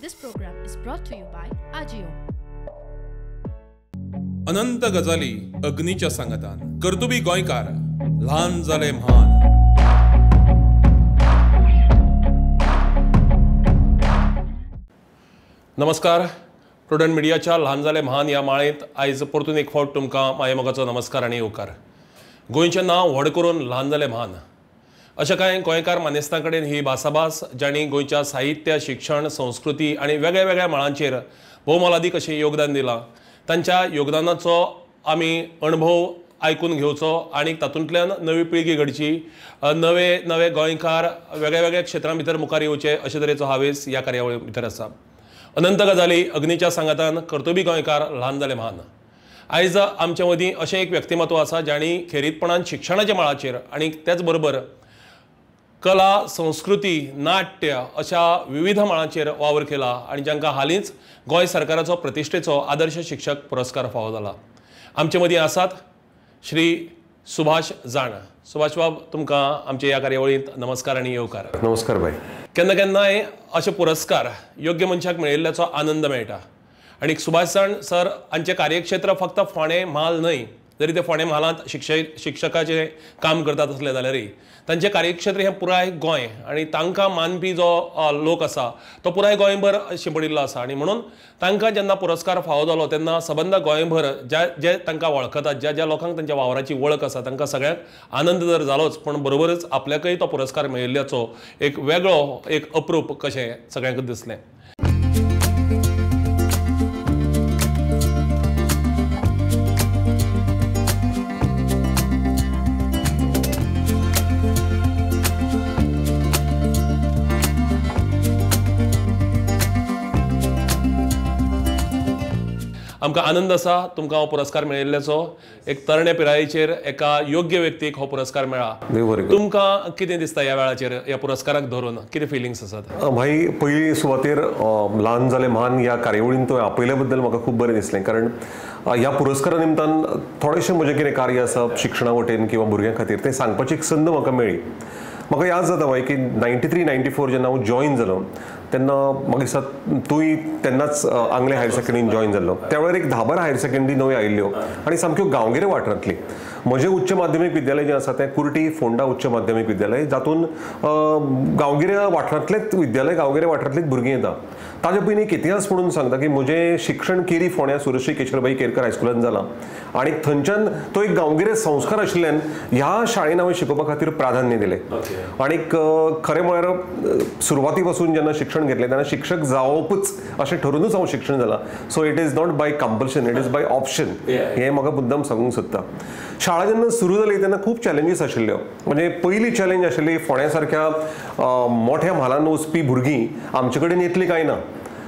This program is brought to you by Ajio. अनंत गजाली अग्नीच्या सांगातान कर्तुबी गोंयकार ल्हान जाले म्हान. नमस्कार, प्रुडंट मिडियाच्या ल्हान जाले म्हान ह्या माळेंत आयज परतून एक फावट तुमकां मायेमोगाचो नमस्कार आनी येवकार. गोंयचें नांव व्हड करून ल्हान जाले म्हान अशा कांय गोंयकार मानेस्तां कडेन ही भासाभास जांणी गोंयच्या साहित्य, शिक्षण, संस्कृती आनी वेगळ्या वेगळ्या मळांचेर भोवमोलादीक अशें योगदान दिलां. तांच्या योगदानाचो आमी अणभव आयकून घेवचो आनी तातूंतल्यान नवी पिळगी घडची, नवे नवे गोंयकार वेगळ्या वेगळ्या क्षेत्रां भितर मुखार येवचे अशे तरेचो हावेस ह्या कार्यावळी भितर आसा. अनंत गजाली अग्नीच्या सांगातान कर्तुबी गोंयकार ल्हान जाले म्हान. आयज आमच्या मदीं अशें एक व्यक्तिमत्व आसा जांणी खेरीतपणान शिक्षणाच्या मळाचेर आनी त्याच बरोबर कला, संस्कृती, नाट्य अशा विविध मळांचेर वावर केला आनी जांकां हालींच गोंय सरकाराचो प्रतिश्ठेचो आदर्श शिक्षक पुरस्कार फावो जाला. आमचे मदीं आसात श्री सुभाष जाण. सुभाष बाब, तुमकां आमच्या ह्या कार्यावळींत नमस्कार आनी येवकार. नमस्कार भाई. केन्ना केन्नाय अशे पुरस्कार योग्य मनशाक मेळिल्ल्याचो आनंद मेळटा आनी सुभाष जाण सर हांचें कार्यक्षेत्र फक्त फोंडें म्हाल न्हय, जरी ते फोंडें म्हालांत शिक्षकाचें काम करतात आसले जाल्यारय तांचें कार्यक्षेत्र हें पुराय गोंय आनी तांकां मानपी जो लोक आसा तो पुराय गोंयभर शिंपडिल्लो आसा आनी म्हणून तांकां जेन्ना पुरस्कार फावो जालो तेन्ना सबंद गोंयभर ज्या जे तांकां वळखतात, ज्या ज्या लोकांक तांच्या वावराची वळख आसा तांकां सगळ्यांक आनंद जर जालोच, पूण बरोबरच आपल्याकय तो पुरस्कार मेळिल्ल्याचो एक वेगळो एक अप्रूप कशें सगळ्यांकूच दिसलें. आमकां आनंद आसा तुमकां हो पुरस्कार मेळिल्ल्याचो. एक तरणे पिरायेचेर एका योग्य व्यक्तीक हो पुरस्कार मेळ्ळा. तुमकां कितें दिसता ह्या वेळाचेर ह्या पुरस्काराक धरून कितें फिलिंग्स आसात? भाई, पयली सुवातेर ल्हान जाले म्हान ह्या कार्यावळीन तुवें आपयल्या बद्दल म्हाका खूब बरें दिसलें, कारण ह्या पुरस्कारा निमतान थोडेशें म्हजें कितें कार्य आसा शिक्षणा वटेन किंवा भुरग्यां खातीर तें सांगपाची एक संद म्हाका मेळ्ळी. म्हाका याद जाता भाई की 93 94 जेन्ना हांव जॉईन जालो तेन्ना म्हाका दिसता तूंय तेन्नाच आंगले हायर सेकंडरीन जॉईन जाल्लो. त्या वेळार एक 10-12 हायर सेकंडरी नव्यो आयिल्ल्यो आनी सामक्यो गांवगिऱ्या वाठारांतली. म्हजें उच्च माध्यमीक विद्यालय जें आसा तें कुर्टी फोंडा उच्च माध्यमीक विद्यालय, जातून गांवगिऱ्या वाठारांतलेंच विद्यालय, गांवगिऱ्या वाठारांतलीच भुरगीं येता. ताजे पयलीं एक इतिहास म्हणून सांगता की म्हजें शिक्षण केरी फोंड्या सुरश्री केशरबाई केरकर हायस्कुलान जालां आनी थंयच्यान तो एक गांवगिरे संस्कार आशिल्ल्यान ह्या शाळेन हांवें शिकोवपा खातीर प्राधान्य दिलें. आनीक खरें म्हळ्यार सुरवाती पासून जेन्ना शिक्षण घेतलें तेन्ना शिक्षक जावपूच अशें ठरोवनूच हांव शिक्षण जालां. So it is not by compulsion, it is by option, हें म्हाका मुद्दम सांगूंक सोदता. शाळा जेन्ना सुरू जाली तेन्ना खूब चॅलेंजीस आशिल्ल्यो. म्हणजे पयली चॅलेंज आशिल्ली फोंड्या सारक्या मोठ्या म्हालान वचपी भुरगीं आमचे कडेन येतलीं काय ना.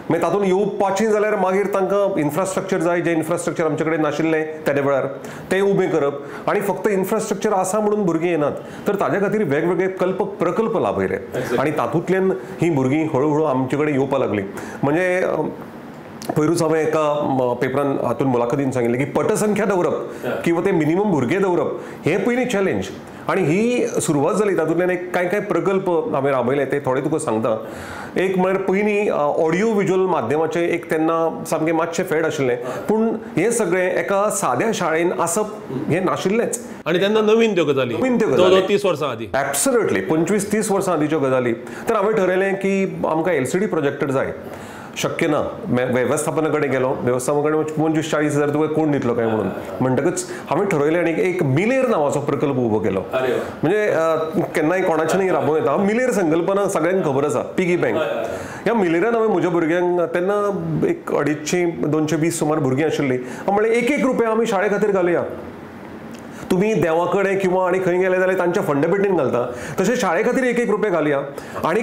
मागीर तातूंत येवपाचीं जाल्यार मागीर तांकां इन्फ्रास्ट्रक्चर जाय, जें इन्फ्रास्ट्रक्चर आमचे कडेन नाशिल्लें तेदे वेळार तें उबें करप. आनी फक्त इन्फ्रास्ट्रक्चर आसा म्हणून भुरगीं येनात, तर ताजे खातीर वेगवेगळे प्रकल्प लाभयले आनी तातूंतल्यान हीं भुरगीं हळू हळू आमचे कडेन येवपाक लागलीं. म्हणजे पयरूच हांवें एका पेपरान हातून मुलाखतीन सांगिल्लें की पटसंख्या दवरप किंवा ते मिनिमम भुरगे दवरप हें पयलीं चॅलेंज. आनी ही सुरवात जाली तातूंतल्यान एक कांय कांय प्रकल्प हांवें राबयले ते थोडे तुका सांगता. एक म्हळ्यार पयलीं ऑडियो विज्युअल माध्यमाचें एक तेन्ना सामकें मातशें फेड आशिल्लें, पूण हें सगळें एका साद्या शाळेन आसप हें नाशिल्लेंच. आनी तेन्ना नवीन त्यो गजाली, 30 वर्सां आदीं, एब्सोल्युटली 25-30 वर्सां आदींच्यो गजाली. तर हांवें ठरयलें की आमकां LCD projector जाय. शक्य ना, वेवस्थापना कडेन गेलो, वेवस्थापना कडेन 25-40 हजार तुका कोण दितलो काय म्हणून. म्हणटकच हांवें ठरयलें आनी एक मिलेर नांवाचो प्रकल्प उबो केलो. म्हणजे केन्नाय कोणाच्यानय राबोवं येता. मिलेर संकल्पना सगळ्यांक खबर आसा, पिगी बँक. ह्या मिलेरान हांवें म्हज्या भुरग्यांक तेन्ना एक 250-220 सुमार भुरगीं आशिल्लीं, हांव म्हणलें 1-1 रुपया आमी शाळे खातीर घालुया. तुम्ही देवा कडेन किंवा आनी खंय गेले जाल्यार तांच्या फंड पेटीन घालता, तशें शाळे खातीर 1-1 रुपया घालया. आनी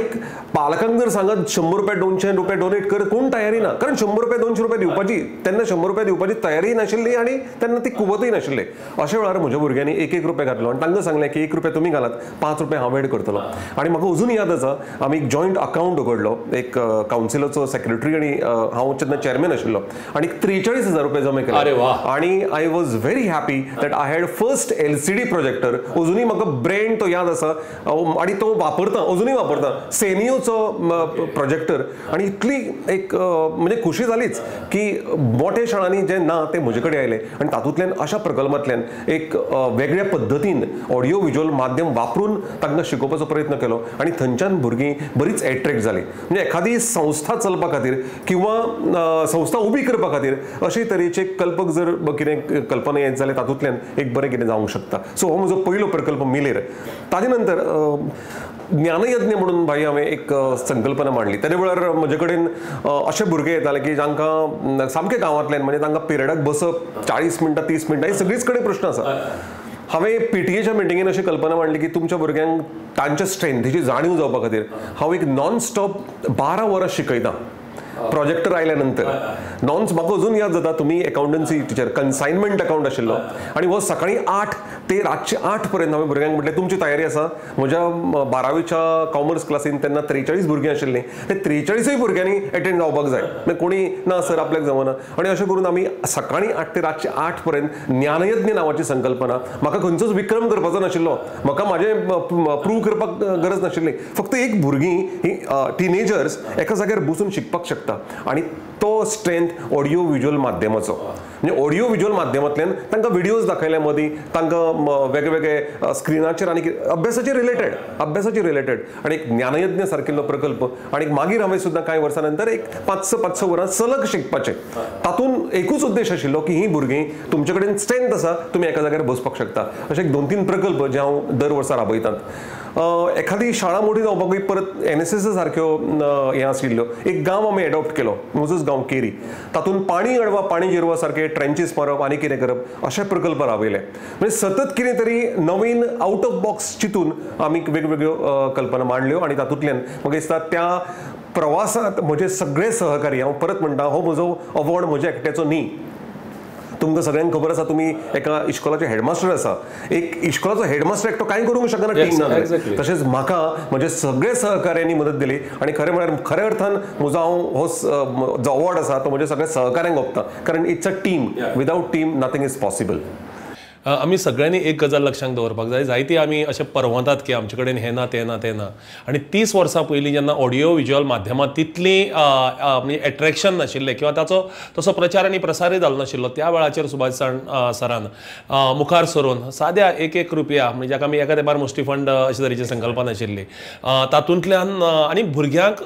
पालकांक जर सांगत 100 रुपया 200 रुपया डोनेट कर, कोण तयारी ना, कारण 100 रुपया 200 रुपया दिवपाची तेन्ना 100 रुपया दिवपाची तयारी नाशिल्ली आनी तेन्ना ती कुवतूय नाशिल्ली. अशा वेळार म्हज्या भुरग्यांनी 1-1 रुपया घातलो आनी तांकां सांगलें की 1 रुपया तुमी घालात, 5 रुपया हांव एड करतलो. आनी म्हाका अजून याद आसा, आमी एक जॉयंट अकावंट उगडलो, एक कावन्सिलाचो सेक्रेटरी आनी हांव तेन्ना चेअरमॅन आशिल्लो, आनी 43,000 रुपया जमा केले. आनी I was very happy that I had first first LCD projector, अजुनूय म्हाका ब्रँड तो याद आसा आनी तो वापरता, अजुनूय वापरता, सेनियोचो प्रोजेक्टर. आनी इतली एक म्हणजे खुशी जालीच की मोठ्या शाळांनी जें ना तें म्हजे कडेन आयलें आनी तातूंतल्यान अशा प्रकल्पांतल्यान एक वेगळ्या पद्दतीन ऑडियो विज्युअल माध्यम वापरून तांकां शिकोवपाचो प्रयत्न केलो आनी थंयच्यान भुरगीं बरीच एट्रॅक्ट जालीं. म्हणजे एखादी संस्था चलपा खातीर किंवा संस्था उबी करपा खातीर अशे तरेचे कल्पक जर कितें कल्पना येत जाल्यार तातूंतल्यान एक बरें कितें जावंक शकता. सो हो म्हजो पयलो प्रकल्प मिलेर. ताजे नंतर ज्ञानयज्ञ म्हणून भाई हांवें एक संकल्पना मांडली. तेदे वेळार म्हजे कडेन अशे भुरगे येताले की जांकां सामके गांवांतल्यान, म्हणजे तांकां पिरियडाक बसप 40 मिनटां 30 मिनटां हे सगळीच कडेन प्रश्न आसा. हांवें PTA मिटिंगेन अशी कल्पना मांडली की तुमच्या भुरग्यांक तांच्या स्ट्रेंथीची जाणीव जावपा खातीर हांव एक नॉन स्टॉप 12 वरां शिकयतां प्रोजेक्टर आयल्या नंतर. नॉन म्हाका अजून याद जाता, तुमी अकाउंटन्सी टिचर, कन्सायनमेंट अकाउंट आशिल्लो आनी हो सकाळी 8 ते रातचे 8 पर्यंत हांवें भुरग्यांक म्हटलें तुमची तयारी आसा. म्हज्या 12वीच्या कॉमर्स क्लासीन तेन्ना 43 भुरगीं आशिल्लीं, ते 43 भुरग्यांनी एटेंड जावपाक जाय, मागीर कोणी ना सर आपल्याक जमना. आनी अशें करून आमी सकाळी 8 ते रातचे 8 पर्यंत ज्ञानयज्ञ नांवाची संकल्पना, म्हाका खंयचोच विक्रम करपाचो नाशिल्लो, म्हाका म्हाजें प्रूव करपाक गरज नाशिल्ली, फक्त एक भुरगीं ही टिनेजर्स एका जाग्यार बसून शिकपाक शकता आनी तो स्ट्रेंथ ऑडियो विज्युअल माध्यमाचो. म्हणजे ऑडियो विज्युअल माध्यमांतल्यान तांकां व्हिडियोज दाखयल्या मदीं, तांकां वेगळे स्क्रिनाचेर आनी अभ्यासाचे रिलेटेड आनी एक ज्ञानयज्ञ सारकिल्लो प्रकल्प. आनी मागीर हांवें सुद्दां कांय वर्सां नंतर एक 5-6 वरां सलग शिकपाचें, तातूंत एकूच उद्देश आशिल्लो की हीं भुरगीं तुमचे कडेन स्ट्रेंथ आसा, तुमी एका जाग्यार बसपाक शकता. अशे एक 2-3 प्रकल्प जे हांव दर वर्सा राबयतात. एखादी शाळा मोठी जावपाकूय परत NSS सारक्यो हें आशिल्ल्यो. एक गांव आमी एडॉप्ट केलो, म्हजोच गांव केरी, तातूंत पाणी अडवा पाणी जिरवा सारके ट्रेंचीस मारप आनी कितें करप अशे प्रकल्प राबयले. म्हणजे सतत कितें तरी नवीन आउट ऑफ बॉक्स चिंतून आमी वेगवेगळ्यो कल्पना मांडल्यो आनी तातूंतल्यान म्हाका दिसता त्या प्रवासांत म्हजे सगळे सहकारी, हांव परत म्हणटा हो म्हजो अवॉर्ड म्हज्या एकट्याचो न्ही, तुमकां सगळ्यांक खबर आसा तुमी एका इश्कोलाचे हेडमास्टर आसा, एक इश्कोलाचो हेडमास्टर एकटो कांय करूंक शकना टीम ना. तशेंच म्हाका म्हजे सगळे सहकाऱ्यांनी मदत दिली आनी खरें म्हळ्यार खऱ्या अर्थान म्हजो हांव हो जो अवॉर्ड आसा तो म्हज्या सगळ्या सहकाऱ्यांक ओंपता, कारण it's a team, without team nothing is possible. आमी सगळ्यांनी एक गजाल लक्षांत दवरपाक जाय, जायती आमी अशें परवंतात की आमचे कडेन हें ना तें ना तें ना, आनी 30 वर्सां पयलीं जेन्ना ऑडियो विज्युअल माध्यमांत तितली म्हणजे एट्रेक्शन नाशिल्लें किंवा ताचो तसो प्रचार आनी प्रसारय जालो नाशिल्लो, त्या वेळाचेर सुभाष सरान मुखार सरून साद्या 1-1 रुपया म्हणजे जाका आमी एका तेंपार मुस्टी फंड अशे तरेची संकल्पना आशिल्ली तातूंतल्यान आनी भुरग्यांक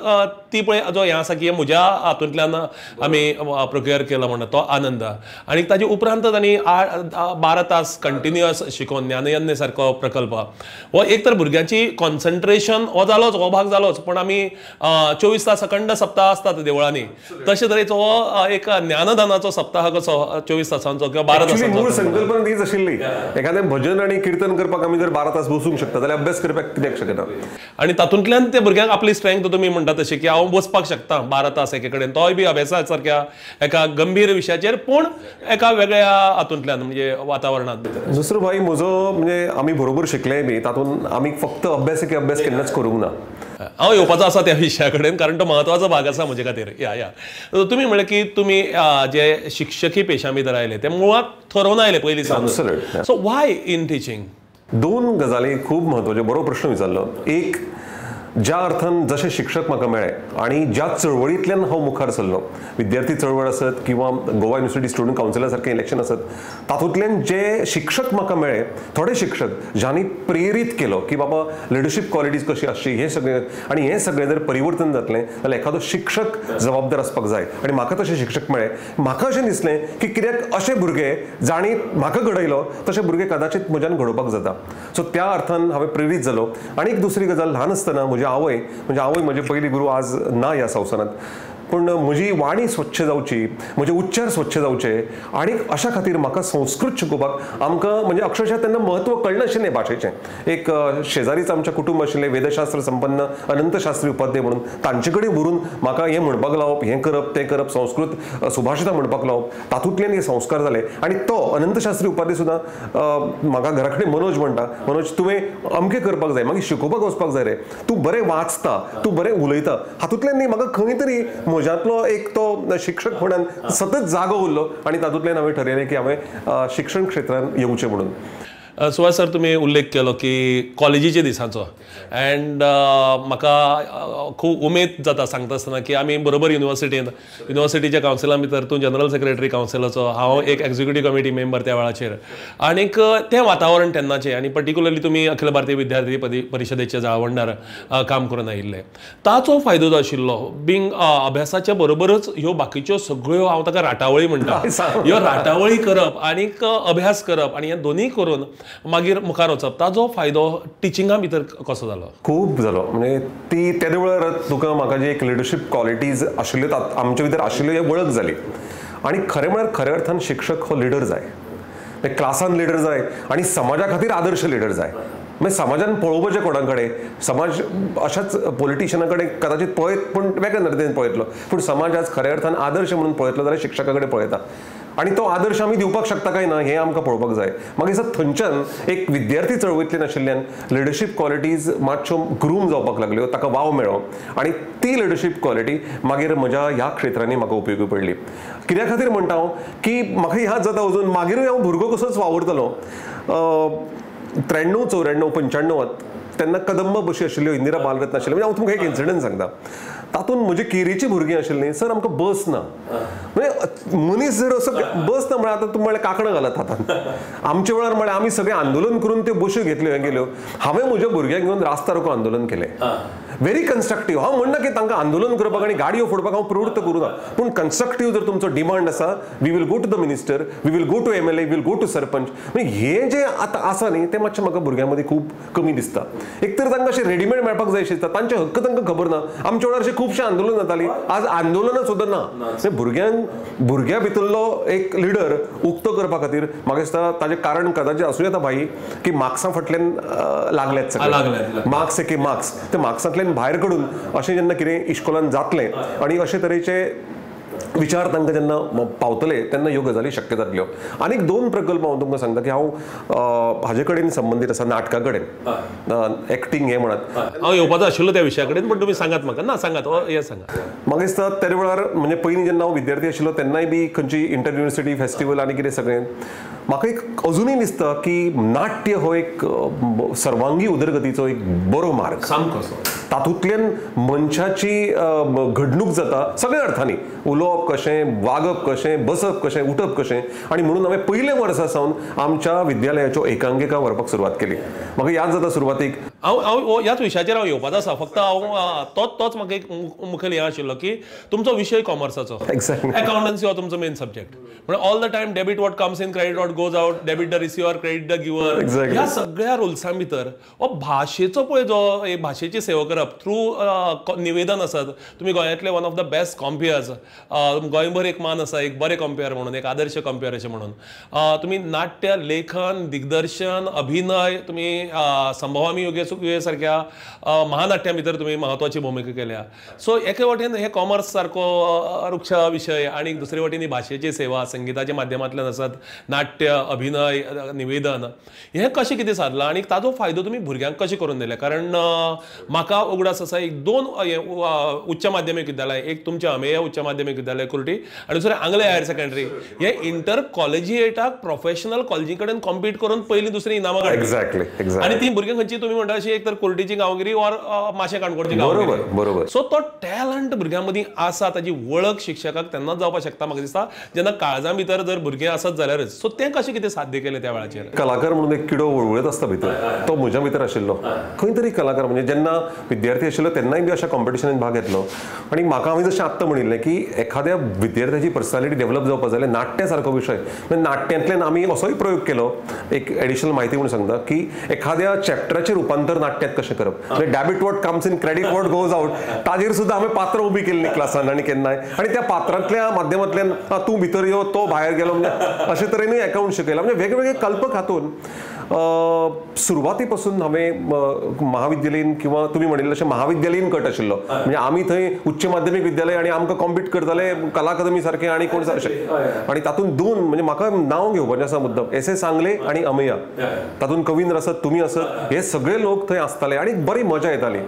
ती पळय जो हें आसा की म्हज्या हातूंतल्यान आमी प्रोक्युअर केलो म्हणटा तो आनंद. आनी ताजे उपरांत तांणी 12 तास कंटिन्युअस शिकोवन ज्ञानयज्ञ सारको प्रकल्प हो एक तर भुरग्यांची कॉन्सन्ट्रेशन हो जालोच, हो भाग जालोच, पण आमी 24 तास अखंड सप्ताह आसतात देवळांनी, तशे तरेचो हो एक ज्ञानदानाचो सप्ताह कसो 24 तासांचो किंवा 12 तासांचो. मूळ संकल्पना तीच आशिल्ली, एखादें भजन आनी किर्तन करपाक आमी जर 12 तास बसूंक शकता जाल्यार अभ्यास करपाक कित्याक शकना. आनी तातूंतल्यान ते भुरग्यांक आपली स्ट्रेंथ तुमी म्हणटा तशी की हांव बसपाक शकता 12 तास एके कडेन, तोय बी अभ्यासा सारक्या एका गंभीर विशयाचेर, पूण एका वेगळ्या हातूंतल्यान म्हणजे वातावरणात. दुसरो भाई म्हजो म्हणजे आमी बरोबर शिकले बी, तातूंत आमी फक्त अभ्यास की अभ्यास केन्नाच करूंक ना. हांव येवपाचो आसा त्या विशया कडेन, कारण तो म्हत्वाचो भाग आसा म्हजे खातीर. या या तुमी म्हणलें की तुमी जे शिक्षकी पेशा भितर आयले ते मुळांत थरोवन आयले पयलीं सावन. So Y in teaching? 2 गजाली खूब म्हत्वाच्यो, बरो प्रश्न विचारलो. एक, ज्या अर्थान जशे शिक्षक म्हाका मेळ्ळे आनी ज्या चळवळींतल्यान हांव मुखार सरलो, विद्यार्थी चळवळ आसत किंवा गोवा युनिवर्सिटी स्टुडंट कावन्सिला सारकें इलेक्शन आसत, तातूंतल्यान जे शिक्षक म्हाका मेळ्ळे, थोडे शिक्षक ज्यांनी प्रेरीत केलो की बाबा लिडरशीप क्वॉलिटीज कशी आसची, हें सगळें आनी हें सगळें जर परिवर्तन जातलें जाल्यार एखादो शिक्षक जबाबदार आसपाक जाय आनी म्हाका तशे शिक्षक मेळ्ळे. म्हाका अशें दिसलें की कित्याक अशे भुरगे जांणी म्हाका घडयलो तशे भुरगे कदाचित म्हज्यान घडोवपाक जाता. सो त्या अर्थान हांवें प्रेरीत जालो. आनी एक दुसरी गजाल, ल्हान आसतना म्हजी आवय, म्हणजे आवय म्हजी पयली गुरू आज ना ह्या संवसारांत, पूण म्हजी वाणी स्वच्छ जावची, म्हजे उच्चार स्वच्छ जावचे आनी अशा खातीर म्हाका संस्कृत शिकोवपाक आमकां म्हणजे अक्षरशः तेन्ना म्हत्व कळनाशिल्लें भाशेचें. एक शेजारीच आमचें कुटुंब आशिल्लें वेदशास्त्र संपन्न अनंतशास्त्री उपाध्याय म्हणून, तांचे कडेन व्हरून म्हाका हें म्हणपाक लावप, हें करप तें करप, संस्कृत सुभाषितां म्हणपाक लावप, तातूंतल्यान हे संस्कार जाले. आनी तो अनंतशास्त्री उपाध्याय सुद्दां म्हाका घरा कडेन मनोज म्हणटा, मनोज तुवें अमकें करपाक जाय, मागीर शिकोवपाक वचपाक जाय रे, तूं बरें वाचता, तूं बरें उलयता. हातूंतल्यान न्ही म्हाका खंय तरी म्हज्यांतलो एक तो शिक्षक म्हणून सतत जागो उरलो आनी तातूंतल्यान हांवें ठरयलें की हांवें शिक्षण क्षेत्रांत येवचें म्हणून. सुभाष सर, तुमी उल्लेख केलो की कॉलेजीच्या दिसांचो अँड म्हाका खूब उमेद जाता सांगता आसतना की आमी बरोबर युनिवर्सिटींत, युनिवर्सिटीच्या कावन्सिला भितर तूं जनरल सेक्रेटरी कावन्सिलाचो, हांव एक एक्झिक्युटीव कमिटी मेंबर त्या वेळाचेर, आनीक तें वातावरण तेन्नाचें आनी पर्टिक्युलरली तुमी अखिल भारतीय विद्यार्थी परिशदेचे जाळवणदार काम करून आयिल्ले, ताचो फायदो जो आशिल्लो बींग अभ्यासाच्या बरोबरच ह्यो बाकीच्यो सगळ्यो, हांव ताका राटावळी म्हणटा, ह्यो राटावळी करप आनीक अभ्यास करप आनी हे दोनूय करून मागीर मुखार वचप, ताजो फायदो टिचिंगा भितर कसो जालो? खूब जालो. म्हणजे ती तेदे वेळार तुका म्हाका जी एक लिडरशीप क्वॉलिटीज आशिल्ल्यो आमच्या भितर आशिल्ल्यो वळख जाली. आनी खरें म्हळ्यार खऱ्या अर्थान शिक्षक हो लिडर जाय, क्लासान लिडर जाय आनी समाजा खातीर आदर्श लिडर जाय. म्हणजे समाजान पळोवपाचें कोणा कडेन, समाज अशाच पॉलिटिशियना कडेन कदाचित पळयत पूण वेगळ्या नदरेन पळयतलो, पूण समाज आज खऱ्या अर्थान आदर्श म्हणून पळयतलो जाल्यार शिक्षका कडेन पळयता आनी तो आदर्श आमी दिवपाक शकता काय ना हें आमकां पळोवपाक जाय. मागीर सर थंयच्यान एक विद्यार्थी चळवळींतल्यान आशिल्ल्यान लिडरशीप क्वॉलिटीज मातश्यो ग्रूम जावपाक लागल्यो, ताका वाव मेळ्ळो आनी ती लिडरशीप क्वॉलिटी मागीर म्हज्या ह्या क्षेत्रांनी म्हाका उपयोगी पडली. कित्या खातीर म्हणटा हांव की म्हाका याद जाता अजून, मागीरूय हांव भुरगो कसोच वावुरतलो. 93, 94, 95 तेन्ना कदंब बशी आशिल्ल्यो, इंदिरा बालरत्न आशिल्ल्यो. म्हणजे हांव तुमकां एक इन्सिडंट सांगता, तातूंत म्हजी केरीची भुरगीं आशिल्लीं, सर आमकां बस ना. म्हणजे मनीस जर असो बस ना म्हळ्यार आतां तूं म्हळ्यार कांकणां घालत हातान. आमच्या वेळार म्हळ्यार आमी सगळें आंदोलन करून त्यो बश्यो घेतल्यो, हें केल्यो. हांवें म्हज्या भुरग्यांक घेवन रास्ता रोको आंदोलन केलें, व्हेरी कन्स्ट्रक्टीव. हांव म्हणना की तांकां आंदोलन करपाक आनी गाडयो फोडपाक हांव प्रवृत्त करूं ना, पूण कन्स्ट्रक्टीव जर तुमचो डिमांड आसा, we will go to the minister, we will go to MLA, we will go to sarpanch. म्हणजे हे जे आतां आसा न्ही तें मातशें म्हाका भुरग्यां मदीं खूब कमी दिसता. एक तर तांकां अशें रेडीमेड मेळपाक जाय अशें दिसता, तांचे हक्क तांकां खबर ना. आमच्या वेळार अशें खुबशें आंदोलन जातालीं, आज आंदोलनां सुद्दां ना. भुरग्यांक भुरग्या भितरलो एक लिडर उक्तो करपा खातीर म्हाका दिसता ताजें कारण कदाचित आसूं येता भाई की मार्क्सां फाटल्यान लागल्यात सगळे, मार्क्स एके मार्क्स, ते मार्क्सांतल्यान भायर काडून अशें जेन्ना कितें इश्कोलान जातलें आनी अशे तरेचे विचार तांकां जेन्ना पावतले तेन्ना ह्यो गजाली शक्य जातल्यो. आनीक दोन प्रकल्प हांव तुमकां सांगता की हांव हाजे कडेन संबंदीत आसा, नाटका कडेन, एक्टींग हें म्हणत. हांव येवपाचो आशिल्लो त्या विशया कडेन, पूण तुमी सांगात म्हाका. ना सांगात, हें सांगात. म्हाका दिसता त्या वेळार म्हणजे पयलीं जेन्ना हांव विद्यार्थी आशिल्लो तेन्नाय बी खंयची इंटर युनिवर्सिटी फेस्टिवल आनी कितें सगळें, म्हाका एक अजुनूय दिसता की नाट्य हो एक सर्वांगी उदरगतीचो एक बरो मार्ग, सामको. तातूंतल्यान मनशाची घडणूक जाता सगळ्या अर्थांनी, उलोवप कशें, वागप कशें, बसप कशें, उठप कशें. आनी म्हणून हांवें पयल्या वर्सा सावन आमच्या विद्यालयाच्यो एकांकिका व्हरपाक सुरवात केली. म्हाका याद जाता सुरवातीक हांव हांव ह्याच विशयाचेर हांव येवपाचो आसा, फक्त हांव तोच म्हाका एक मुखेल हें आशिल्लो की तुमचो विशय कॉमर्साचो, अकाउंटन्सी हो तुमचो मेन सब्जेक्ट, म्हणून all the time debit what comes in, credit what goes out, debit the receiver, credit the giver, ह्या सगळ्या रुल्सां भितर हो भाशेचो पळय जो भाशेची सेवा करप थ्रू निवेदन आसत. तुमी गोंयांतले one of the best comperes, गोंयभर एक मान आसा एक बरे कॉम्पेयर म्हणून, एक आदर्श कॉम्पेयर अशें म्हणून. तुमी नाट्य, लेखन, दिग्दर्शन, अभिनय, तुमी संभवामी युगे सुखे सारक्या महानाट्या भितर तुमी म्हत्वाची भुमिका केल्या. सो एके वटेन हे कॉमर्स सारको वृक्ष विशय आनी दुसरे वटेन ही भाशेची सेवा संगीताच्या माध्यमांतल्यान आसत, नाट्य, अभिनय, निवेदन, हें कशें कितें सादलां आनी ताजो फायदो तुमी भुरग्यांक कशें करून दिले? कारण म्हाका उगडास आसा एक दोन उच्च माध्यमीक विद्यालय, एक तुमच्या अमेय उच्च माध्यमीक विद्यालय कुर्टी आनी दुसरें आंगले हायर सेकंडरी, हे इंटर कॉलेजिएटाक प्रोफेशनल कॉलेजी कडेन कॉम्पीट करून पयलीं दुसरीं इनामां काडली. एक्झॅक्टली. आनी ती भुरगीं खंयची तुमी म्हणटा अशी एक तर कुर्टीची गांवगिरी ऑर माशें काणकोणची गांवगिरी. बरोबर बरोबर. सो तो टॅलंट भुरग्यां मदीं आसा, ताजी वळख शिक्षकाक तेन्नाच जावपाक शकता म्हाका दिसता, जेन्ना काळजां भितर जर भुरगें आसत जाल्यारच. सो तें कशें कितें साध्य केलें त्या वेळाचेर? कलाकार म्हणून एक किडो वळवळत आसता भितर, तो म्हज्या भितर आशिल्लो खंय तरी. कलाकार म्हणजे जेन्ना विद्यार्थी आशिल्लो तेन्नाय बी अशा कॉम्पिटिशनान भाग घेतलो. आनी म्हाका हांवें जशें आत्तां म्हणिल्लें की एखाद्या विद्यार्थ्याची पर्सनॅलिटी डेव्हलप जावपाक जाल्यार नाट्य सारको विशय, म्हणजे नाट्यांतल्यान आमी असोय प्रयोग केलो. एक एडिशनल म्हायती म्हणून सांगता की एखाद्या चॅप्टराचें रुपांतर नाट्यांत कशें करप, म्हणजे debit what comes in, credit what goes out, ताजेर सुद्दां आमी पात्रां उबी केल्लीं क्लासान आनी केन्नाय, आनी त्या पात्रांतल्या माध्यमांतल्यान तूं भितर यो, तो भायर गेलो, म्हणजे अशे तरेनूय अकाउंट शिकयला. म्हणजे वेगवेगळे कल्पक हातून सुरवाती पासून हांवें महाविद्यालयीन किंवा तुमी म्हणिल्लें तशें महाविद्यालयीन कट आशिल्लो. म्हणजे आमी थंय उच्च माध्यमीक विद्यालय आनी आमकां कॉम्पीट करताले कला अकादमी सारकें आनी कोण अशें. आनी तातूंत दोन म्हणजे म्हाका नांव घेवपाचें आसा मुद्दम, एस ए सांगले आनी अमेया, तातूंत कवींद्र आसत, तुमी आसत, हे सगळे लोक थंय आसताले आनी बरी मजा येताली.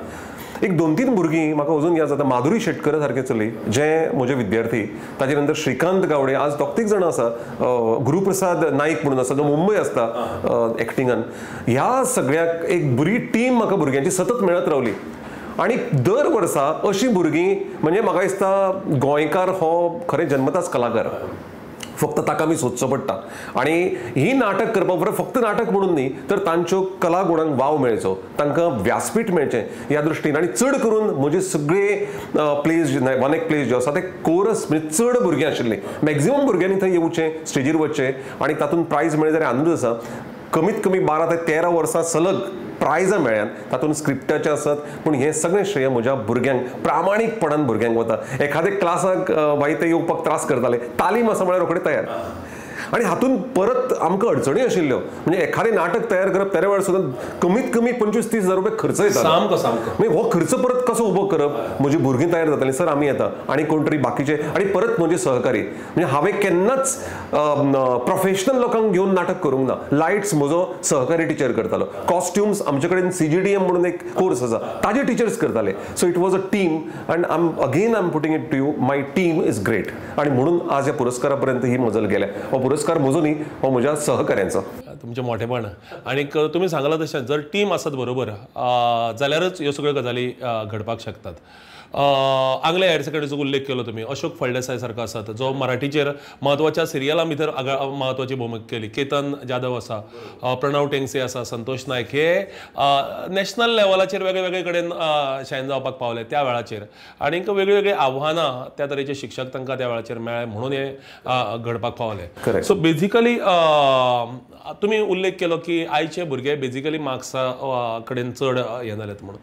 एक 2-3 भुरगीं म्हाका अजून याद जाता. माधुरी शेटकर सारकें चली जें म्हजे विद्यार्थी, ताजे नंतर श्रीकांत गावडे, आज 2-3 जाणां आसा, गुरुप्रसाद नाईक म्हणून आसा जो मुंबय आसता एक्टिंगान. ह्या सगळ्याक एक बरी टीम म्हाका भुरग्यांची सतत मेळत रावली आनी दर वर्सा अशीं भुरगीं म्हणजे म्हाका दिसता गोंयकार हो खरें जन्मताच कलाकार, फक्त ताका आमी सोदचो पडटा. आनी ही नाटक करपा बरोबर फक्त नाटक म्हणून न्ही तर तांच्यो कला गुणांक वाव मेळचो, तांकां व्यासपीठ मेळचें ह्या दृश्टीन. आनी चड करून म्हजे सगळे प्लेज, वन एक प्लेज ज्यो आसा ते कोरस म्हणजे चड भुरगीं आशिल्लीं, मॅक्झिमम भुरग्यांनी थंय येवचें, स्टेजीर वचचें आनी तातूंत प्रायज मेळ्ळें जाल्यार आनंद आसा. कमीत कमी 12 ते 13 वर्सां सलग प्रायजां मेळ्ळ्यात, तातूंत स्क्रिप्टाचें आसत, पूण हें सगळें श्रेय म्हज्या भुरग्यांक, प्रामाणीकपणान भुरग्यांक वता. एखादे क्लासाक बाई ते येवपाक त्रास करताले, तालीम आसा म्हळ्यार रोखडे तयार. आनी हातूंत परत आमकां अडचणी आशिल्ल्यो, म्हणजे एखादें नाटक तयार करप त्या वेळार सुद्दां कमीत कमी 25-30 हजार रुपये खर्च येता. सामको सामको. मागीर हो खर्च परत कसो उबो करप, म्हजी भुरगीं तयार जातालीं, सर आमी येता आनी कोण तरी बाकीचे, आनी परत म्हजे सहकारी. म्हणजे हांवें केन्नाच प्रोफेशनल लोकांक घेवन नाटक करूंक ना. लायट्स म्हजो सहकारी टिचर करतालो, कॉस्ट्युम्स आमचे कडेन CGDM म्हणून एक कोर्स आसा ताजे टिचर्स करताले. So it was a team and I'm again I am putting it to you, my team is great. आनी म्हणून आज ह्या पुरस्कारा पर्यंत ही मजल गेल्या. हो पुरस्कार म्हजो न्ही, हो म्हज्या सहकाऱ्यांचो. तुमचें मोठेपण. आनीक तुमी सांगलां तशें जर टीम आसत बरोबर जाल्यारच ह्यो सगळ्यो गजाली घडपाक शकतात. आंगले हायर सेकंडरीचो उल्लेख केलो तुमी, अशोक फळदेसाय सारको आसात जो मराठीचेर म्हत्वाच्या सिरियलां भितर म्हत्वाची भुमिका केली, केतन जाधव आसा, प्रणव टेंगसे आसा, संतोष नायक, हे नॅशनल लेवलाचेर वेगळे वेगळे कडेन शायन जावपाक पावले त्या वेळाचेर. आनीक वेगळी वेगळी आव्हानां त्या तरेचे शिक्षक तांकां त्या वेळाचेर मेळ्ळे म्हणून हे घडपाक पावले. सो बेजिकली तुमी उल्लेख केलो की आयचे भुरगे बेजिकली मार्क्सा कडेन चड हें जाल्यात म्हणून,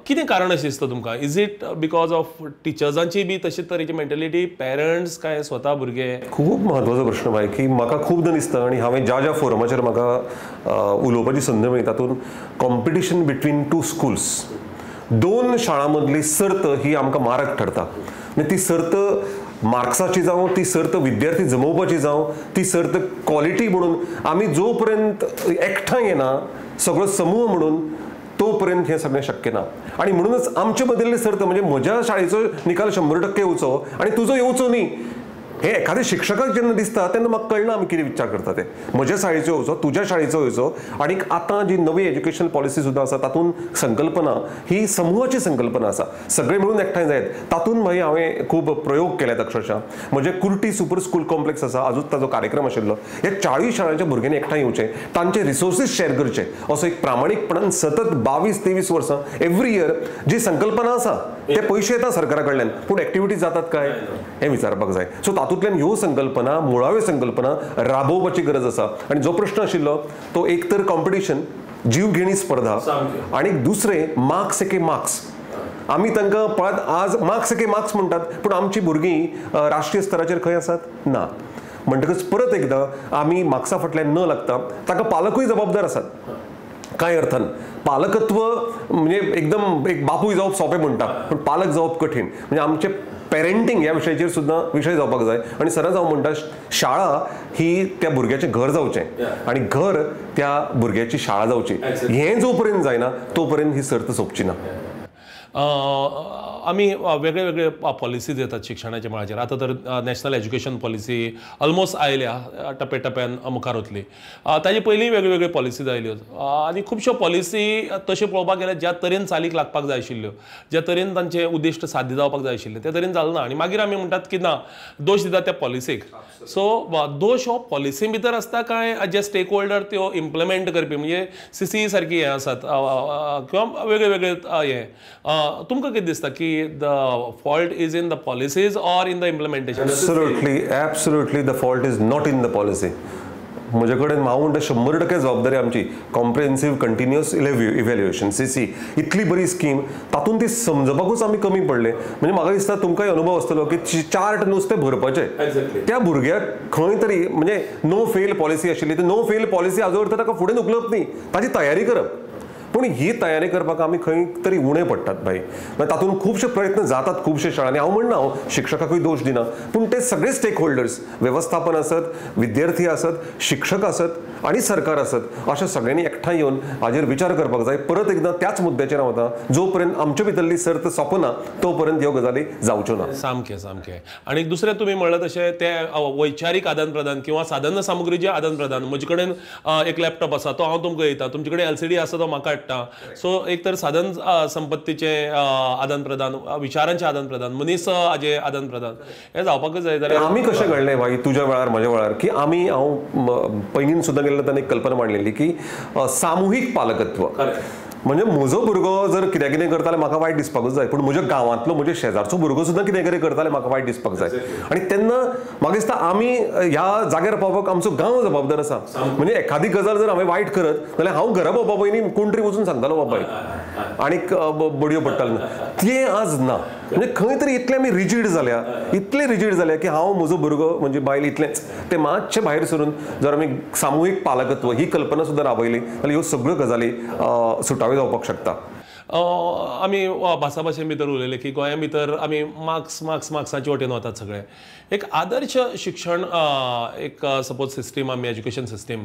कितें कारण अशें दिसता तुमकां? Is it because of टिचर्सांची बी तशे तरेची मेंटेलिटी, पेरंट्स काय स्वता भुरगे? खूब म्हत्वाचो प्रश्न भाई, की म्हाका खूबदां दिसता आनी हांवें ज्या ज्या फोरमाचेर म्हाका उलोवपाची संद मेळ्ळी तातूंत कॉम्पिटिशन बिटवीन टू स्कुल्स, दोन शाळां मदली सर्त ही आमकां मारक ठरता. म्हणजे ती सर्त मार्क्साची जावं, ती सर्त विद्यार्थी जमोवपाची जावं, ती सर्त क्वॉलिटी म्हणून आमी जो पर्यंत एकठांय येना सगळो समूह म्हणून तो पर्यंत हें सगळें शक्य ना. आनी म्हणूनच आमचे बदलली सर्त म्हणजे म्हज्या शाळेचो निकाल 100% येवचो आनी तुजो येवचो न्ही, हे एखाद्या शिक्षकाक जेन्ना दिसता तेन्ना म्हाका कळना आमी कितें विचार करता ते. म्हज्या शाळेचो येवचो, तुज्या शाळेचो येवचो. आनी आतां जी नवी एज्युकेशन पॉलिसी सुद्दां आसा तातूंत संकल्पना ही समूहाची संकल्पना आसा, सगळे मिळून एकठांय जायत. तातूंत मागीर हांवें खूब प्रयोग केल्यात अक्षरशः. म्हजें कुर्टी सुपर स्कूल कॉम्प्लेक्स आसा, आजूच ताजो कार्यक्रम आशिल्लो, ह्या 40 शाळांच्या भुरग्यांनी एकठांय येवचें, तांचे रिसोर्सीस शेअर करचे, असो एक प्रामाणीकपणान सतत 22-23 वर्सां एवरी इयर जी संकल्पना आसा, ते पयशे येता सरकारा कडल्यान पूण एक्टिविटी जातात काय हें विचारपाक जाय. सो तातूंतल्यान ह्यो संकल्पना, मुळाव्यो संकल्पना राबोवपाची गरज आसा. आनी जो प्रश्न आशिल्लो तो एक तर कॉम्पिटिशन, जीवघेणी स्पर्धा, आनी दुसरें मार्क्स एके मार्क्स. आमी तांकां पळयत आज मार्क्स एके मार्क्स म्हणटात, पूण आमची भुरगीं राष्ट्रीय स्तराचेर खंय आसात ना. म्हणटकच परत एकदां आमी मार्क्सा फाटल्यान न लागता ताका पालकूय जबाबदार आसात कांय अर्थान. पालकत्व म्हणजे एकदम एक बापूय जावप सोंपें म्हणटा, पूण पालक जावप कठीण. म्हणजे आमचें पेरेंटींग ह्या विशयाचेर सुद्दां विशय जावपाक जाय. आनी सदांच हांव म्हणटा शाळा ही त्या भुरग्याचें घर जावचें आनी घर त्या भुरग्याची शाळा जावची. हें जो पर्यंत जायना तो पर्यंत ही सर्त सोंपची ना. आमी वेगळे वेगळे पॉलिसीज येतात शिक्षणाच्या मळाचेर. आतां तर नॅशनल एज्युकेशन पॉलिसी ऑलमोस्ट आयल्या, टप्प्या टप्प्यान मुखार वतली. ताजे पयलीं वेगळे वेगळे पॉलिसीज आयल्यो आनी खुबश्यो पॉलिसी तश्यो पळोवपाक गेल्यार ज्या तरेन चालीक लागपाक जाय आशिल्ल्यो, ज्या तरेन तांचें उद्दिश्ट साध्य जावपाक जाय आशिल्लें त्या तरेन जालें ना. आनी मागीर आमी म्हणटात की ना, दोश दितात त्या पॉलिसीक. सो दोश हो पॉलिसी भितर आसता काय जे स्टेक होल्डर त्यो इम्प्लिमेंट करपी म्हणजे CCE सारकी हें आसात किंवा वेगळे वेगळे हें, तुमकां कितें दिसता की the fault is in the policies or in the implementation? Absolutely, absolutely the fault is not in the policy. म्हजे कडेन हांव म्हणटा 100% जबाबदारी आमची. कॉम्प्रिहेन्सीव कंटिन्युअस इव्हॅल्युएशन CC इतली बरी स्कीम, तातूंत ती समजपाकूच आमी कमी पडले. म्हणजे म्हाका दिसता तुमकांय अनुभव आसतलो की चार्ट नुस्तें भरपाचें त्या भुरग्याक खंय तरी म्हणजे नो फेल पॉलिसी आशिल्ली, ती नो फेल पॉलिसी हाजो अर्थ ताका फुडें उखलप न्ही, ताजी तयारी करप. पूण ही तयारी करपाक आमी खंय तरी उणें पडटात भाई. मागीर तातूंत खुबशे प्रयत्न जातात खुबशे शाळांनी. हांव म्हणना हांव शिक्षकाकूय दोश दिना, पूण ते सगळे स्टेक होल्डर्स, वेवस्थापन आसत, विद्यार्थी आसत, शिक्षक आसत आनी सरकार आसत अशें सगळ्यांनी एकठांय येवन हाजेर विचार करपाक जाय. परत एकदां त्याच मुद्द्याचेर हांव वता, जो पर्यंत आमचे भितरली सर्त सोंपना तो पर्यंत ह्यो गजाली जावच्यो ना. सामकें सामकें. आनी दुसरें तुमी म्हणलें तशें तें वैचारीक आदान प्रदान किंवा साधन सामुग्रीचें आदान प्रदान. म्हजे कडेन एक लॅपटॉप आसा तो हांव तुमकां दिता, तुमचे कडेन LCD आसा तो म्हाका हाडटा. सो एक तर साधन संपत्तीचें आदान प्रदान, विचारांचें आदान प्रदान, मनीस हाजें आदान प्रदान हें जावपाकच जाय. जाल्यार आमी कशें घडलें भाई तुज्या वेळार म्हज्या वेळार की आमी हांव पैंगीण सुद्दां गेल्लो तेन्ना एक कल्पना मांडलेली की सामुहीक पालकत्व, म्हणजे म्हजो भुरगो जर कितें कितें करता जाल्यार म्हाका वायट दिसपाकूच जाय, पूण म्हज्या गांवांतलो म्हज्या शेजारचो भुरगो सुद्दां कितें कितें करता जाल्यार म्हाका वायट दिसपाक जाय. आनी तेन्ना म्हाका दिसता आमी ह्या जाग्यार पावपाक आमचो गांव जबाबदार आसा. म्हणजे एखादी गजाल जर हांवें वायट करत जाल्यार हांव घरा पावपा पयलीं कोण तरी वचून सांगतालो बापायक आनीक बडयो पडटालो. तें आज ना. म्हणजे खंय तरी इतले आमी रिजीड जाल्या, इतले रिजीड जाल्या की हांव म्हजो भुरगो म्हणजे बायल इतलेंच, ते मातशें भायर सरून जर आमी सामुहीक पालकत्व ही कल्पना सुद्दां राबयली जाल्यार ह्यो सगळ्यो गजाली सुटाव्यो जावपाक शकता. आमी भासाभाशे भितर उलयले की गोंया भितर आमी मार्क्स मार्क्स मार्क्साचे वटेन वतात सगळे. एक आदर्श शिक्षण एक सपोज सिस्टीम आमी एज्युकेशन सिस्टीम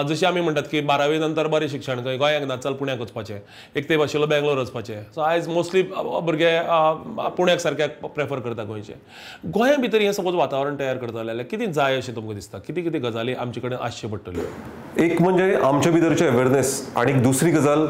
जशी आमी म्हणटात की 12वी नंतर बरें शिक्षण खंय गोंयाक ना चल पुण्याक वचपाचें, एक तेंप आशिल्लो बेंगलोर वचपाचें. सो आयज मोस्टली भुरगे पुण्याक सारक्याक प्रेफर करता गोंयचे. गोंया भितर हें सपोज वातावरण तयार करता जाल्यार कितें जाय अशें तुमकां दिसता, कितें कितें गजाली आमचे कडेन आसच्यो पडटल्यो? एक म्हणजे आमचे भितरचें अवेरनेस आनी दुसरी गजाल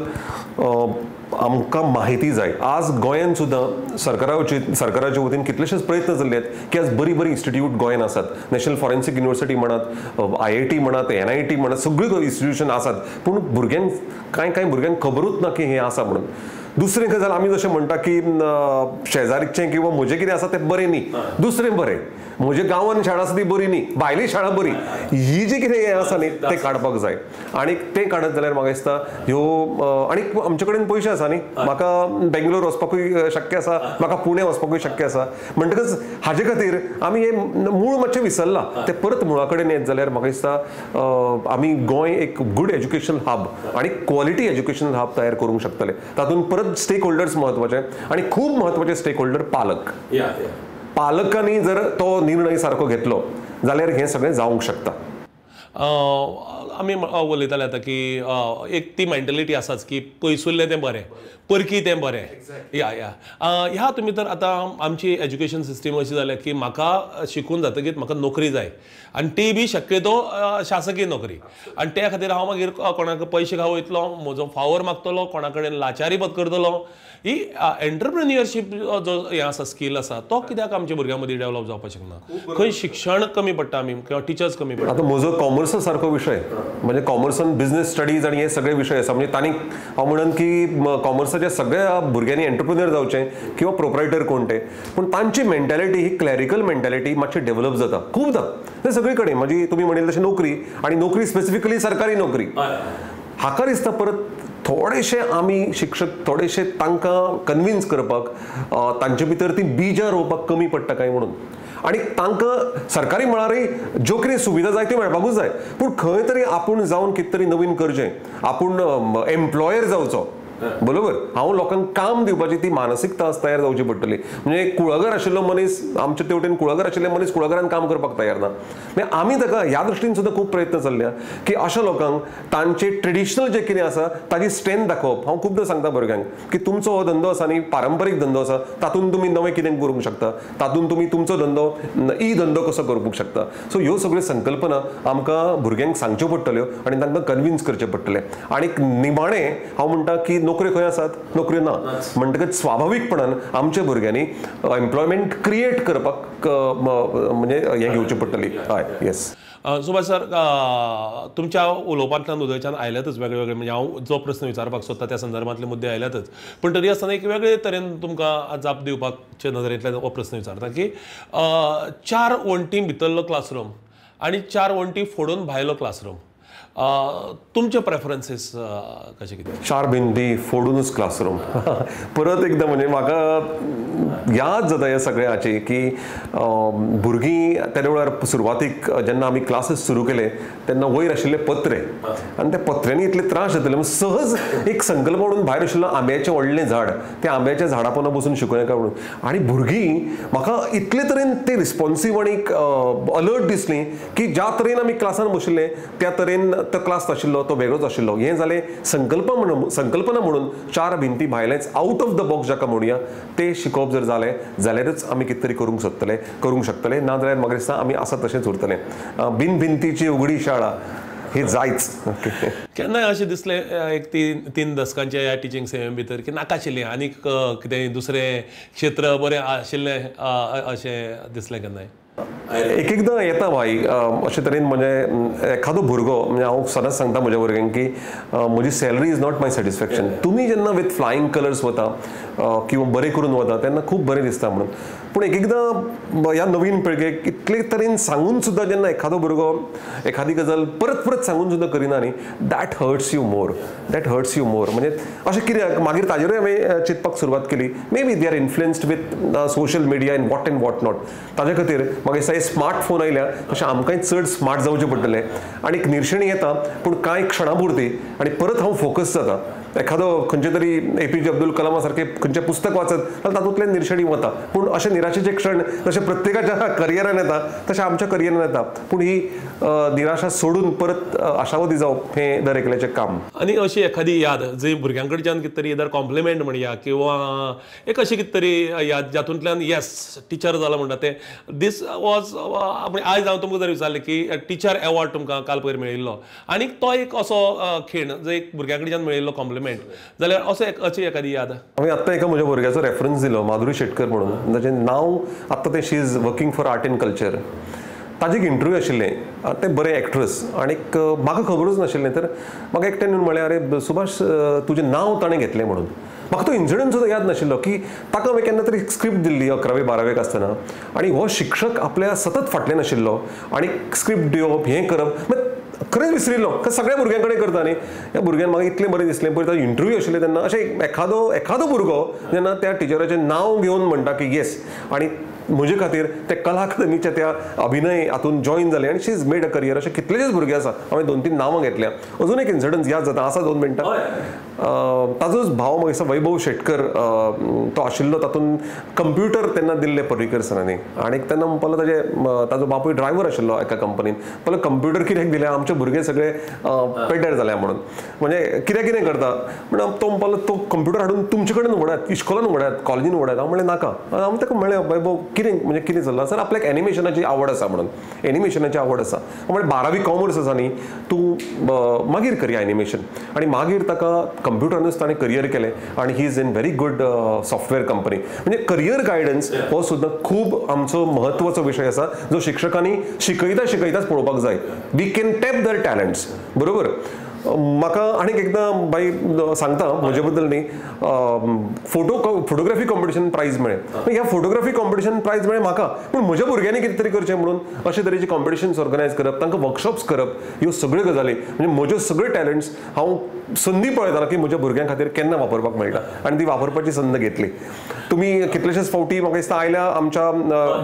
आमकां माहिती जाय. आज गोंयांत सुद्दां सरकाराच्या वतीन कितलेशेच प्रयत्न जाल्ले आहेत की आज बरी बरी इन्स्टिट्यूट गोंयांत आसात. नॅशनल फॉरेन्सिक युनिवर्सिटी म्हणात, IIT म्हणात, NIT म्हणात, सगळ्यो इन्स्टिट्यूशन आसात, पूण भुरग्यांक कांय कांय भुरग्यांक खबरूच ना की हें आसा म्हणून. दुसरें गजाल आमी जशें म्हणटा की शेजारीचें किंवा म्हजें कितें आसा तें बरें न्ही, दुसरें बरें, म्हज्या गांवान शाळा आसा ती बरी न्ही, भायली शाळा बरी, ही जी कितें हें आसा न्ही तें काडपाक जाय. आनी तें काडत जाल्यार म्हाका दिसता ह्यो आनी आमचे कडेन पयशे आसा न्ही, म्हाका बेंगलोर वचपाकूय शक्य आसा, म्हाका पुणे वचपाकूय शक्य आसा. म्हणटकच हाजे खातीर आमी हें मूळ मातशें विसरलां, तें परत मुळा कडेन येत जाल्यार म्हाका दिसता आमी गोंय एक गूड एज्युकेशन हब आनी क्वॉलिटी एज्युकेशन हब तयार करूंक शकतले. तातूंत परत स्टेक होल्डर्स म्हत्वाचे आनी खूब म्हत्वाचे स्टेक होल्डर पालक. पालकांनी जर तो निर्णय सारको घेतलो जाल्यार हें सगळें जावंक शकता. आमी उलयताले आतां की एक ती मेंटलिटी आसाच की पयसुल्लें तें बरें, परकी तें बरें. या या ह्या तुमी तर आतां आमची एज्युकेशन सिस्टीम अशी जाल्या की म्हाका शिकून जातकीच म्हाका नोकरी जाय आनी ती बी शक्यतो शासकीय नोकरी, आनी त्या खातीर हांव मागीर कोणाक पयशे खावयतलो, म्हजो फावर मागतलो, कोणा कडेन लाचारी पत्करतलो. ही एंटरप्रेन्युअरशीप जो हें आसा स्कील आसा तो कित्याक आमच्या भुरग्यां मदीं डेवलप जावपाक शकना? खंय शिक्षण कमी पडटा आमी किंवा टिचर्स कमी पडटा? आतां म्हजो कॉमर्सा सारको विशय म्हणजे कॉमर्सान बिझनेस स्टडीज आनी हे सगळे विशय आसा, म्हणजे तांणी हांव म्हणन की कॉमर्साच्या सगळ्या भुरग्यांनी एंटरप्रेन्युअर जावचें किंवा प्रोप्रायटर कोण ते, पूण तांची मेंटॅलिटी ही क्लॅरिकल मेंटॅलिटी मातशी डेवलप जाता खूबदां. ते सगळे कडेन म्हणजे तुमी म्हणिल्ले तशें नोकरी आनी नोकरी स्पेसिफिकली सरकारी नोकरी हाका दिसता परत थोडेशे आमी शिक्षक थोडेशे तांकां कन्विन्स करपाक तांचे भितर ती बिजां रोवपाक कमी पडटा काय म्हणून. आनी तांकां सरकारी मळारय ज्यो कितें सुविधा जाय त्यो मेळपाकूच जाय, पूण खंय तरी आपूण जावन कितें तरी नवीन करचें, आपूण एम्प्लॉयर जावचो, बरोबर, हांव लोकांक काम दिवपाची ती मानसिकता आज तयार जावची पडटली. म्हणजे कुळागर आशिल्लो मनीस आमचे तेवटेन कुळागर आशिल्ले मनीस कुळागरान काम करपाक तयार ना. म्हणजे आमी ताका ह्या दृश्टीन सुद्दां खूब प्रयत्न चल्ल्या की अशा लोकांक तांचे ट्रेडिशनल जे कितें आसा ताजी स्ट्रेंथ दाखोवप. हांव खुबदां सांगता भुरग्यांक की तुमचो हो धंदो आसा न्ही, पारंपरीक धंदो आसा, तातूंत तुमी नवें कितें करूंक शकता, तातूंत तुमी तुमचो धंदो ई धंदो कसो करूंक शकता. सो ह्यो सगळ्यो संकल्पना आमकां भुरग्यांक सांगच्यो पडटल्यो आनी तांकां कन्विन्स करचें पडटलें. आनी निमाणें हांव म्हणटा की नोकऱ्यो खंय आसात, नोकऱ्यो ना, म्हणटकच स्वाभावीकपणान आमच्या भुरग्यांनी एम्प्लॉयमेंट क्रिएट करपाक म्हणजे हें घेवची पडटली. हय, येस. सुभाष सर, तुमच्या उलोवपांतल्यान उदयच्यान आयल्यातच वेगळे वेगळे, म्हणजे हांव जो प्रस्न विचारपाक सोदता त्या संदर्भांतले मुद्दे आयल्यातच, पूण तरी आसतना एक वेगळे तरेन तुमकां जाप दिवपाचे नदरेंतल्यान हो प्रस्न विचारता की 4 वण्टी भितरलो क्लासरूम आनी 4 वण्टी फोडून भायलो क्लासरूम, तुमचे प्रेफरन्सीस कशे कितें? 4 भिंती फोडूनच क्लासरूम. परत एकदां म्हणजे म्हाका याद जाता ह्या सगळ्याची की भुरगीं त्या वेळार सुरवातीक जेन्ना आमी क्लासीस सुरू केले तेन्ना वयर आशिल्ले पत्रे आनी त्या पत्र्यांनी इतले त्रास जाताले. सहज एक संकल्प म्हणून भायर आशिल्लो आंब्याचें व्हडलें झाड, त्या आंब्याच्या झाडा पोंदा बसून शिकूं येता म्हणून. आनी भुरगीं म्हाका इतले तरेन ते रिस्पोन्सीव आनी अलर्ट दिसली की ज्या तरेन आमी क्लासान बशिल्ले त्या तरेन तो क्लास नाशिल्लो, तो वेगळोच आशिल्लो. हें जालें संकल्पना म्हणून चार भिंती भायलेंच आउट ऑफ the box जाका म्हणुया तें शिकोवप जर जालें जाल्यारूच आमी कितें तरी करूंक शकतले, ना जाल्यार म्हाका दिसता आमी आसा तशेंच उरतले. बिन भिंतीची उघडी शाळा ही जायच. केन्नाय अशें दिसलें एक तीन दसकांच्या ह्या टिचींग सेवे भितर की नाका आशिल्लें आनीक कितें दुसरें क्षेत्र बरें आशिल्लें अशें दिसलें केन्नाय? एक एकदां येता भाई अशे तरेन. म्हणजे एखादो भुरगो, म्हणजे हांव सदांच सांगता म्हज्या भुरग्यांक की म्हजी salary is not my satisfaction. तुमी जेन्ना विथ फ्लायींग कलर्स वता किंवा बरें करून वता तेन्ना खूब बरें दिसता म्हणून. पूण एक एकदां ह्या नवीन पिळगेक इतले तरेन सांगून सुद्दां जेन्ना एखादो भुरगो एखादी गजाल परत परत सांगून सुद्दां करिना न्ही, that hurts you more, that hurts you more. म्हणजे अशें कित्याक मागीर ताजेरूय हांवें चिंतपाक सुरवात केली. Maybe they are influenced with social media and what and what not. ताजे खातीर म्हाका दिसता स्मार्टफोन आयल्या तशें आमकांय चड स्मार्ट जावचें पडटलें. आनी एक निर्शेणी येता पूण कांय क्षणां पुरती आनी परत हांव फोकस जाता. एखादो खंयचे तरी APJ Abdul कलामा सारकें खंयचें पुस्तक वाचत जाल्यार तातूंतल्यान निर्शेणी वता. पूण अशें निराशेचे क्षण जशें प्रत्येकाच्या करियरान येता तशें आमच्या करियरान येता. पूण ही निराशा सोडून परत आशावादी जावप हें दर एकल्याचें काम. आनी अशी एखादी याद जी भुरग्यां कडच्यान कितें तरी either compliment म्हणया किंवा एक अशी कितें तरी याद जातूंतल्यान येस टिचर जाला म्हणटा तें, दीस वॉज आयज हांव तुमकां जर विचारलें की टिचर एवॉर्ड तुमकां काल पयर मेळिल्लो आनी तो एक असो खीण जो एक भुरग्यां कडच्यान मेळिल्लो कॉम्प्लिमेंट जाल्यार असो एक अशी एखादी याद? हांवें आत्तां एका म्हज्या भुरग्याचो रेफरन्स दिलो, माधुरी शेटकर म्हणून, ताचें नांव आत्तां तें she is working for art and culture. ताजें एक इंटरव्यू आशिल्लें, तें बरें एक्ट्रस आनीक म्हाका खबरूच नाशिल्लें. तर म्हाका एकट्यान येवन म्हळें, अरे सुभाष तुजें नांव ताणें घेतलें म्हणून. म्हाका तो इन्सिडंट सुद्दां याद नाशिल्लो की ताका हांवें केन्ना तरी स्क्रिप्ट दिल्ली 11वी 12वेक आसतना आनी हो शिक्षक आपल्या सतत फाटल्यान आशिल्लो आनी स्क्रिप्ट दिवप हें करप खरेंच विसरिल्लो. कारण सगळ्या भुरग्यां कडेन करता न्ही. ह्या भुरग्यान म्हाका इतलें बरें दिसलें. पळय ताजो इंटरव्यू आशिल्ले तेन्ना अशें एखादो भुरगो जेन्ना त्या टिचराचें नांव घेवन म्हणटा की येस, आनी म्हजे खातीर ते कला अकादमीच्या त्या अभिनय हातून जॉईन जाले आनी she is made a career. अशे कितलेशेच भुरगे आसा. हांवें 2-3 नांवां घेतल्या. अजून एक इन्सिडंट याद जाता, आसा 2 मिनटां. ताजोच भाव म्हाका दिसता वैभव शेटकर तो आशिल्लो, तातूंत कंप्युटर तेन्ना दिल्ले पर्रीकर सरांनी आनी तेन्ना म्हणपाक ताजे ताजो बापूय ड्रायव्हर आशिल्लो एका कंपनीन. पळय कंप्युटर कित्याक दिले, आमचे भुरगे सगळे पेड्ड्यार जाल्या म्हणून, म्हणजे कित्याक कितें करता म्हणून तो म्हणपाक तो कंप्युटर हाडून तुमचे कडेन व्हडात, इश्कोलान व्हडात, कॉलेजीन व्हडात. हांव म्हणलें नाका. हांव ताका म्हणलें वैभव कितें म्हणजे कितें चल्लां सर, आपल्याक एनिमेशनाची आवड आसा म्हणून, एनिमेशनाची आवड आसा. म्हणलें 12वी कॉमर्स आसा न्ही, तूं मागीर करया एनिमेशन. आनी मागीर ताका कंप्युटरानूच ताणें करियर केलें आनी he is in very good software company. म्हणजे करियर गायडन्स हो सुद्दां खूब आमचो म्हत्वाचो विशय आसा जो शिक्षकांनी शिकयता शिकयताच पळोवपाक जाय. We can tap their talents. बरोबर. म्हाका आनीक एकदां बाई सांगता म्हजे बद्दल न्ही, फोटोग्राफी कॉम्पिटिशन प्रायज मेळ्ळें. ह्या फोटोग्राफी कॉम्पिटिशन प्रायज मेळ्ळें म्हाका, पूण म्हज्या भुरग्यांनी कितें तरी करचें म्हणून अशे तरेचे कॉम्पिटिशन्स ऑर्गनायज करप, तांकां वर्कशॉप्स करप, ह्यो सगळ्यो गजाली म्हणजे म्हज्यो सगळे टॅलंट्स हांव संदी पळयतालो की म्हज्या भुरग्यां खातीर केन्ना वापरपाक मेळटा आनी ती वापरपाची संद घेतली. तुमी कितलेशेच फावटी म्हाका दिसता आयल्या आमच्या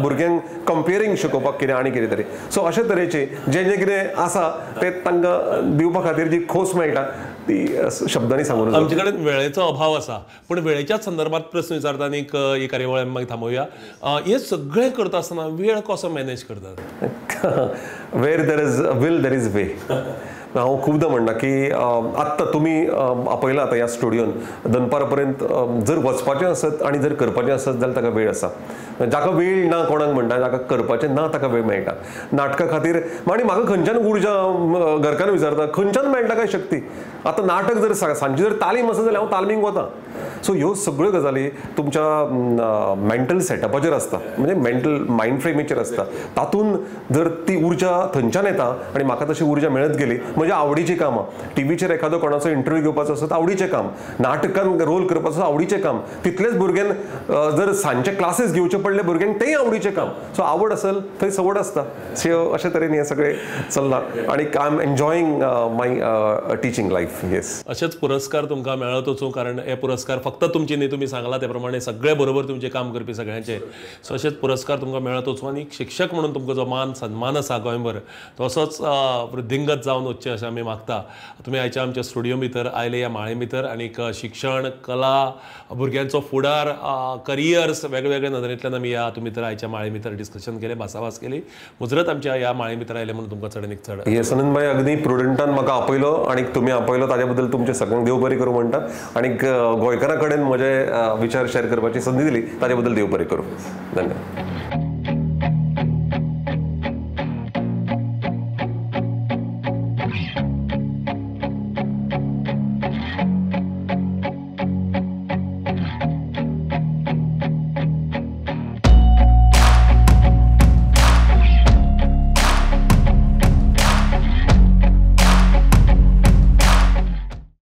भुरग्यांक कंपेरींग शिकोवपाक कितें आनी कितें तरी. सो अशे तरेचे जें जें कितें आसा तें तांकां दिवपा खातीर जी खोस मेळटा ती शब्दांनी सांगून. आमचे कडेन वेळेचो अभाव आसा, पूण वेळेच्याच संदर्भात प्रस्न विचारता आनी ही कार्यावळ आमी मागीर थांबोवया. हें सगळें करता आसतना वेळ कसो मॅनेज करतात? Where there is will there is way. हांव खुबदां म्हणटा की आत्तां तुमी आपयला आतां ह्या स्टुडियोन दनपारा पर्यंत जर वचपाचें आसत आनी जर करपाचें आसत जाल्यार ताका वेळ आसा. जाका वेळ ना कोणाक म्हणटा, जाका करपाचें ना ताका वेळ मेळटा. नाटका खातीर आनी म्हाका खंयच्यान उर्जा घरकान्न विचारता खंयच्यान मेळटा काय शक्ती. आतां नाटक जर सांजची जर तालीम आसत जाल्यार हांव तालमीक वता. सो ह्यो सगळ्यो गजाली तुमच्या मेंटल सेटअपाचेर आसता, म्हणजे मेंटल मायंड फ्रेमीचेर आसता. तातूंत जर ती उर्जा थंयच्यान येता आनी म्हाका तशी उर्जा मेळत गेली. म्हज्या आवडीचीं कामां, टिवीचेर एखादो कोणाचो इंटरव्यू घेवपाचो आसत आवडीचें काम, नाटकान रोल करपाचो आवडीचें काम, तितलेच भुरग्यान जर सांजचे क्लासीस घेवचे पडले भुरग्यांक तेंय आवडीचें काम. सो आवड असेल थंय सवड आसता. सो अशे तरेन हें सगळें चल्लां आनी I am enjoying my teaching life. Yes. अशेच पुरस्कार तुमकां मेळत वचूं, कारण हे पुरस्कार फक्त तुमचे न्ही, तुमी सांगला ते प्रमाणे सगळे बरोबर तुमचे काम करपी सगळ्यांचे. सो अशेच पुरस्कार तुमकां मेळत वचूं आनी शिक्षक म्हणून तुमकां जो मान सन्मान आसा गोंयभर तसोच वृद्धिंगत जावन वचचे अशें आमी मागता. तुमी आयच्या आमच्या स्टुडियो भितर आयले ह्या माळे भितर आनीक शिक्षण, कला, भुरग्यांचो फुडार, करियर्स वेगवेगळ्या नदरेंतल्यान आमी ह्या हातूंत भितर आयच्या माळे भितर डिस्कशन केलें, भासाभास केली. मुजरत आमच्या ह्या माळे भितर आयले म्हणून तुमकां चड आनीक चड. येस आनंद भाई, अगदी प्रुडंटान म्हाका आपयलो आनी तुमी आपयलो ताजे बद्दल तुमचे सगळ्यांक देव बरें करूं म्हणटा आनी गोंयकारां कडेन म्हजे विचार शेअर करपाची संदी दिली ताजे बद्दल देव बरें करूं. धन्यवाद.